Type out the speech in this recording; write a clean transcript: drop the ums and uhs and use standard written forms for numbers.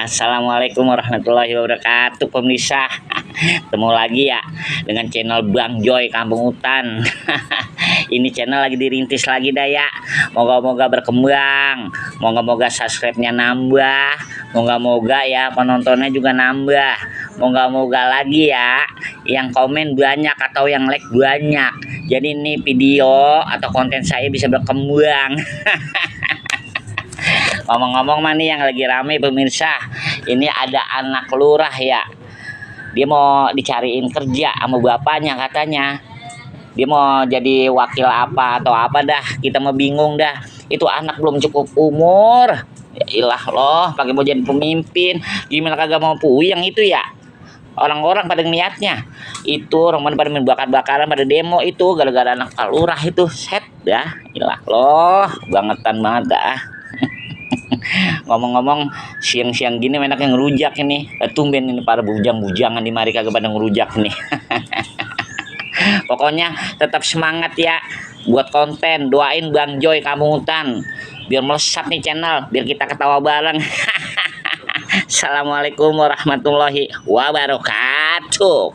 Assalamualaikum warahmatullahi wabarakatuh pemirsa. Ketemu lagi ya dengan channel Bang Joy Kampung Hutan. Ini channel lagi dirintis lagi dah ya. Moga-moga berkembang, moga-moga subscribe-nya nambah, moga-moga ya penontonnya juga nambah, moga-moga lagi ya yang komen banyak atau yang like banyak. Jadi ini video atau konten saya bisa berkembang. Ngomong-ngomong mah nih yang lagi rame pemirsa, ini ada anak lurah ya, dia mau dicariin kerja sama bapaknya, katanya dia mau jadi wakil apa atau apa dah, kita mau bingung dah. Itu anak belum cukup umur, ya ilah loh pakai mau jadi pemimpin, gimana kagak mau puyeng itu ya. Orang-orang pada niatnya itu, orang pada main bakar-bakaran pada demo itu gara-gara anak lurah itu, set dah, ilah loh bangetan banget dah. Ngomong-ngomong siang-siang gini enak yang ngerujak ini. Tumben ini para bujang-bujangan di mari kagak pada ngerujak nih. Pokoknya tetap semangat ya buat konten. Doain Bang Joy Kampung Hutan biar melesat nih channel, biar kita ketawa bareng. Assalamualaikum warahmatullahi wabarakatuh.